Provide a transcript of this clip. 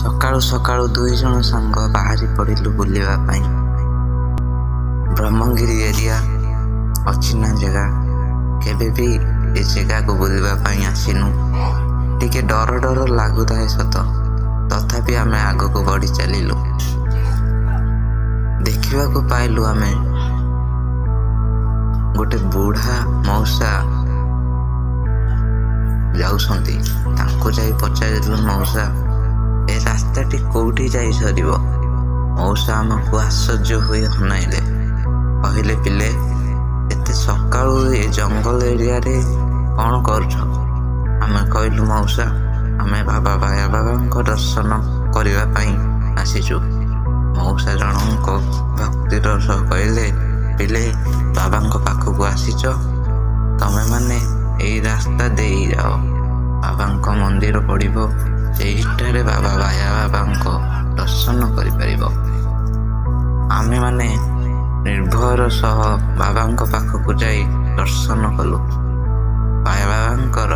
ସକାଳୁ ସକାଳୁ ଦୁଇ ଜଣ ସାଙ୍ଗ ବାହାରି ପଡ଼ିଲୁ ବୁଲିବା ପାଇଁ। ବ୍ରହ୍ମଗିରି ଏରିଆ, ଅଚିହ୍ନା ଜାଗା। କେବେ ବି ଏ ଜାଗାକୁ ବୁଲିବା ପାଇଁ ଆସିନୁ। ଟିକେ ଡର ଡର ଲାଗୁଥାଏ ସତ, ତଥାପି ଆମେ ଆଗକୁ ବଢ଼ି ଚାଲିଲୁ। ଦେଖିବାକୁ ପାଇଲୁ ଆମେ ଗୋଟେ ବୁଢ଼ା ମଉସା ଯାଉଛନ୍ତି। ତାଙ୍କୁ ଯାଇ ପଚାରିଲୁ, "ମଉସା, ଏ ରାସ୍ତାଟି କୋଉଠି ଯାଇ ସରିବ?" ମଉସା ଆମକୁ ଆଶ୍ଚର୍ଯ୍ୟ ହୋଇ ଅନାଇଲେ। କହିଲେ, "ପିଲେ, ଏତେ ସକାଳୁ ଏ ଜଙ୍ଗଲ ଏରିଆରେ କ'ଣ କରୁଛ?" ଆମେ କହିଲୁ, "ମଉସା, ଆମେ ବାବା ବାୟା ବାବାଙ୍କ ଦର୍ଶନ କରିବା ପାଇଁ ଆସିଛୁ।" ମଉସା ଜଣଙ୍କ ଭକ୍ତିର ସହ କହିଲେ, "ପିଲେ, ବାବାଙ୍କ ପାଖକୁ ଆସିଛ, ତମେମାନେ ଏଇ ରାସ୍ତା ଦେଇ ଯାଅ। ବାବାଙ୍କ ମନ୍ଦିର ପଡ଼ିବ, ସେଇଠାରେ ବାବା ବାୟା ବାବାଙ୍କ ଦର୍ଶନ କରିପାରିବ।" ଆମେମାନେ ନିର୍ଭୟର ସହ ବାବାଙ୍କ ପାଖକୁ ଯାଇ ଦର୍ଶନ କଲୁ ବାୟା ବାବାଙ୍କର।